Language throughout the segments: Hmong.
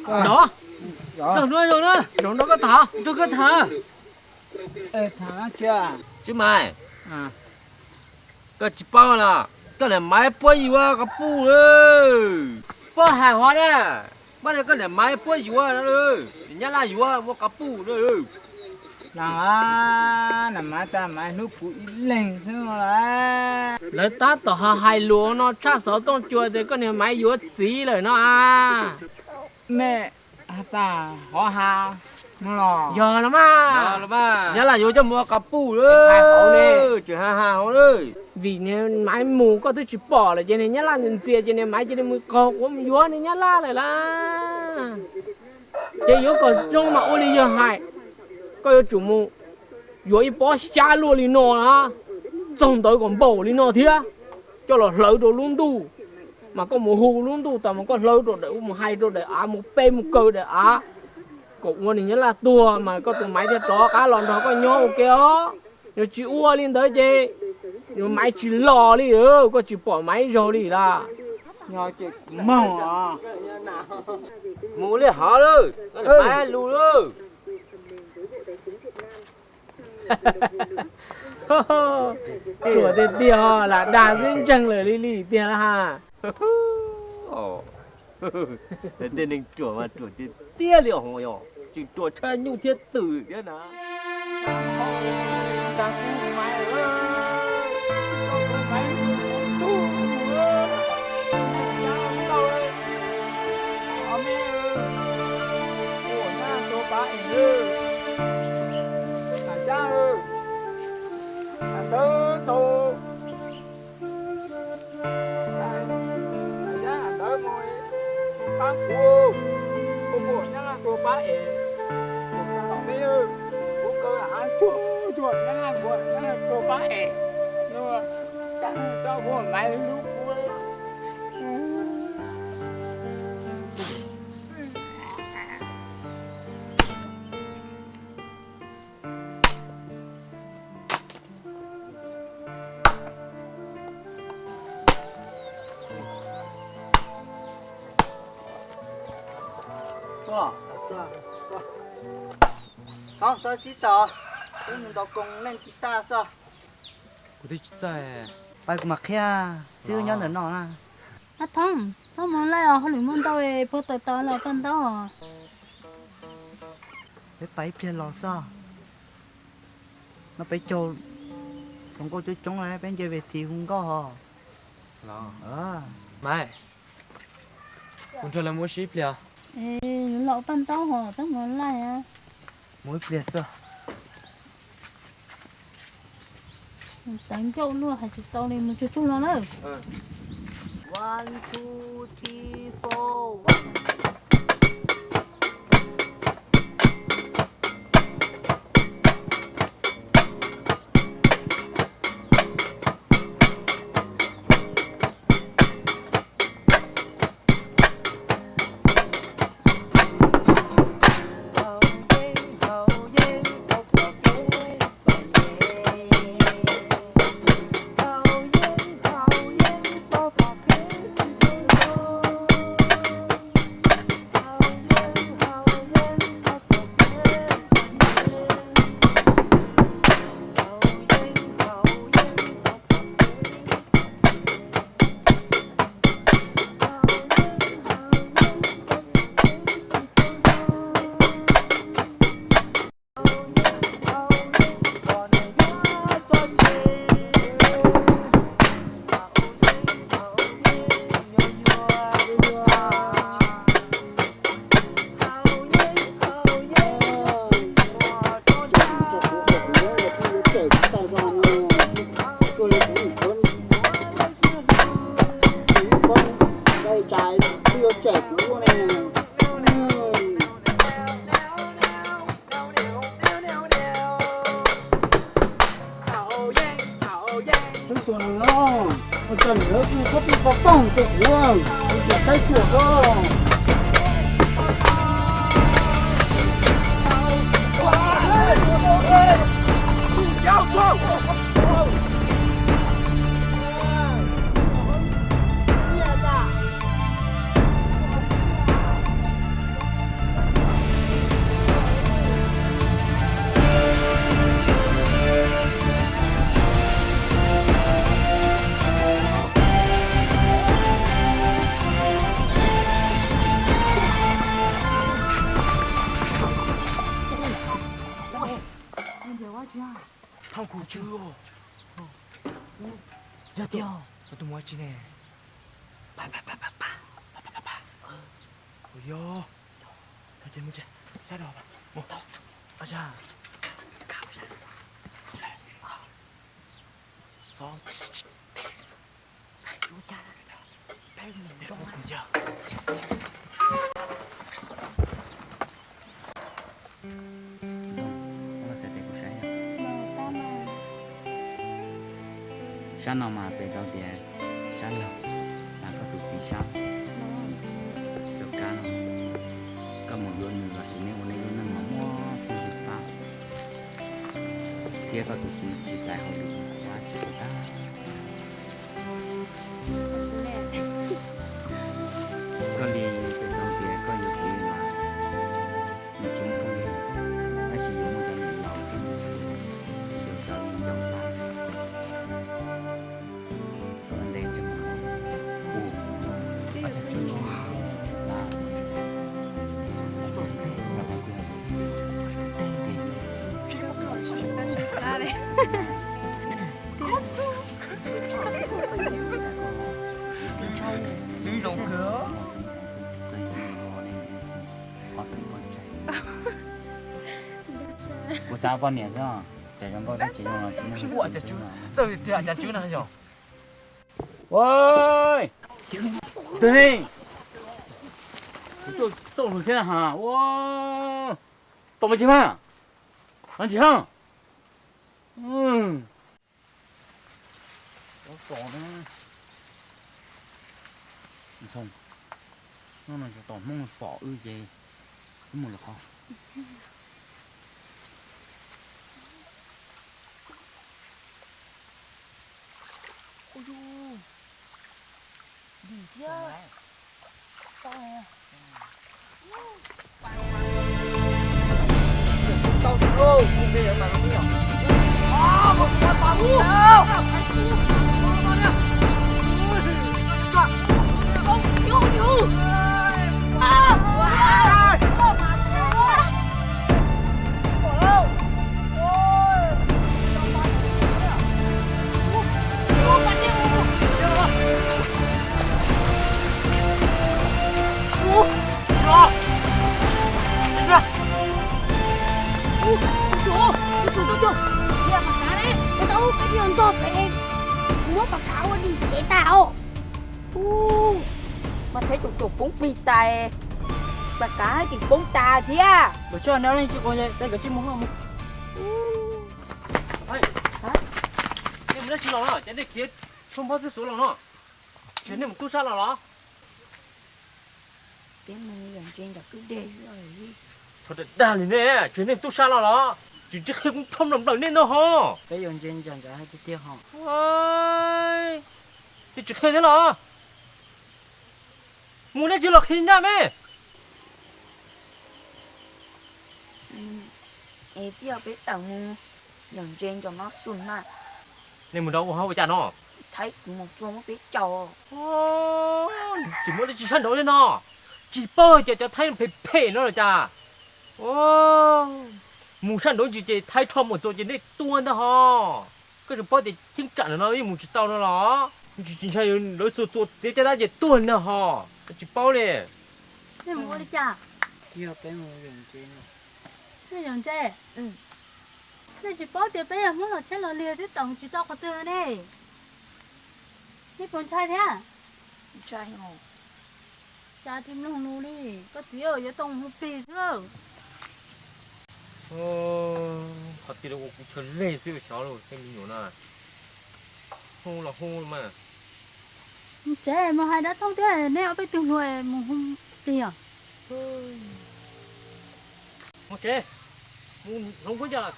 Nrov, nrov nrog koj tham, nrog koj tham. Tsis Maiv, koj tsis paub los, koj niam Maiv puab yuav quas puj lawm. Puab hais hov na, puab tias koj niam Maiv puab yuav, Nyab Laj yuav ua quas puj na. Laus, niam Maiv tas Maiv hlub kuv ib leeg xwb los. Lawv tab tom hais lus no tshaj xov tooj cua tias koj niam Maiv yuav txiv lawm no a. Mej has tas hov has no los? Yog los mas. Nyab Laj yuav coj mus ua quas puj lawm, tseem has has hauv lawm. Vim niam Maiv mus koj twb tsis pom lawm ces niam Nyab Laj ntxias ces niam Maiv cia li mus qaug quav mus yuav niam Nyab Laj lawm lauj. Ces yuav kom zoo mas ua li yawg hais, koj yuav tsum mus yuav ib pob xyab luaj li no na, txaug ntawv kom npaum li no thiab, coj los hlawv rau lub ntuj, mas koj mus hu lub ntuj tas mas koj hlawv rau daim ub mus hais rau daim av mus pe mus kaw daim av, kom ua niam Nyab Laj tuag mas koj tus Maiv thiaj rov qab los nrog koj nyob ua ke os. Yog tsis ua li ntawd ces niam Maiv tsis los li, koj tsis pom Maiv ib zaug li lawm. Mus li hov lawm, Maiv lus lawm. Ruam tiag tiag, lam dag xwb ntseeg lawm li li tiag lawm ha. Tej neeg ruam mas ruam tiag tiag li os, tseem ruam tshaj nyuj thiab twm thiab na. Ntawd tau, ntawd mus, mus pab kuv, kuv muam Nyab Laj tua pab es, kuv kaw hab cuag cuag Nyab Laj tua, Nyab Laj tua pab es, txhob hu Maiv hlub kuv. Thov txib tau, wb mus ntaus koos leej tsis tag xwb. Kuv twb tsis txawj. Pab kuv mam qhia, xib hwb nyob ntawm no na. Ab Thoob, txhob mus laij os, hauj lwm muaj ntau, puag ta tau los paj ntaub os. Peb pais ib pliag los xwb. No peb caug hluas nkauj coob coob lawm, peb nce ves thim hu nkauj hos. Maiv, kuv nrog lawv mus ua si ib pliag. Los paj ntaub hos, txhob mus laij. Mus ib pliag xwb. Tawv ncauj luaj hais tsis tau li, mus tsuag tsuag los lawm. One, two, three, four, one. Tus nws, ua cas nws txhob pib pov poog rau kuv, kuv tseem saib xyuas koj. Kuv tsw. Yog tiag. Koj tuaj mus ua tsi ne? Ua yog. Tau ces mus tsev, sab dag mus. Ua tsaug. Sab no mas peb tau tias sab laug, mas koj tus txiv sab. Rau kab no, koj mus yuav nws los sis nej ua nej lub neej mas muaj hwj hwm pab, thiab koj tus txiv tsis xaiv hauj lwm, tsis ua tag. Koj li peb tau tias koj yuav kev mas nws tsis muaj hauj lwm, tab sis yuav muaj cov niam laus thiab, yuav cov yaus tas. Tuaj ntev tseem mus ua. Kuv xav poj niam xwb, cas zoo nkauj thiab tsis zoo los tsis muaj. Ua cas txawj tiag cas tswb na yog. Ua, tus ne, txawj hluas thiab na ha. Ua, tom mas tsis mas, tsis ha. Tom Hmoob pom wb ces wb mus lawm qhov. Muab paj kav ua dim pem tag os. Mas thaib caum caum poob plig tas, paj kav tseem poob tas thiab. Koj tsis mus noj mus. Nej mus dab tsi los no ces nej khiav tshuaj nphob xwb xuav los no? Tsis nej mus tub sab los los? Peb mus yawm ntse nram kwj deg. Tsis dag li nej, tsis nej tub sab los los? Tsis tsis qhia kuv rho nplawm nplawm nej no ho. Peb yuav ntse nram nram hais tiag tiag ho. Twb tsis qhia thiab los? Mus dab tsi los qhia ncaj me. Es twb yog peb tawm mus yawm ntse nram no xwb na. Nej mus nrad ua hauj ua cas no? Thaib kuv mus txua muab peb caum. Tsis muaj dab tsi sab nraud li no. Tsis paub hais tias cov Thaib phem phem no los cas. Mus sab nraud ntsis ces Thaib rho mus txua ces nej tuag ntag ho. Koj tsis paub tias cheeb tsam no yeej mus tsis tau no los? Tsis ntshai lawv xuas txua txiav caj dab ces tuag ntag ho. Koj tsis paub li. Nej mus ua li cas? Nej yawm ntse, nej tsis paub tias peb yog Hmoob los tsheb los liag twb tawm tsis tau qhov twg ne. Nej puas ntshai thiab? Cas tsis mloog lus li, koj txiv yuav tau mus hu plig xwb. Qhov twg los ua kuv chaw lej xwb xyov los tej me nyuam no. Hu los hu mas. Mus tsev mus hais dab thooj thiab nej ob peb tug hluas mus hu plig os. Mus tsev, mus hloov khaub ncaws.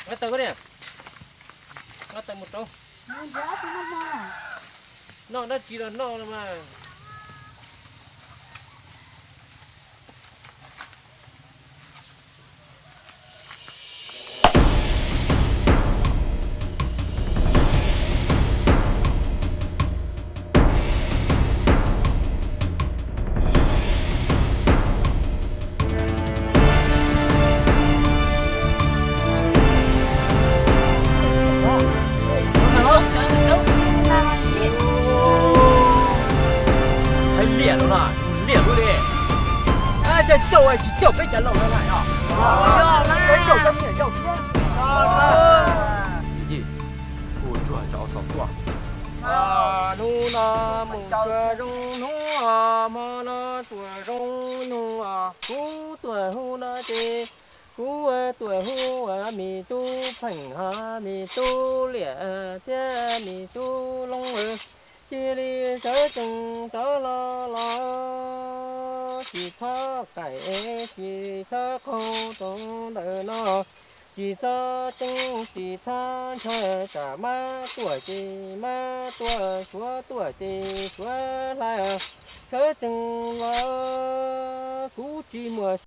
Nqa taws koj niam, nqa taws mus rau. Noj dab tsi los noj los mas. Liam lawm na, liam lawm li. Cas caum tsis caum peb cov laus no lawm os? Peb caum cov niam yau thiab. Ua tsuag cov xov tuaj. Hnub no mus tsuag zoo hnub os, hmo no tsuag zoo nyoog os. Kuv tuaj hnub no ces kuv tuaj hu me tub Pheej hos me tub Liam thiab me tub Loob, cia li sawv tsees rov los los, tsis txhob qaim tsis txhob qaug rau ntawm no, tsis txhob ceeb tsis txhob ntshai, tsam mab tuaj ces mab tuaj, suav tuaj ces suav hlais. Sawv tsees los, kuv tsis muaj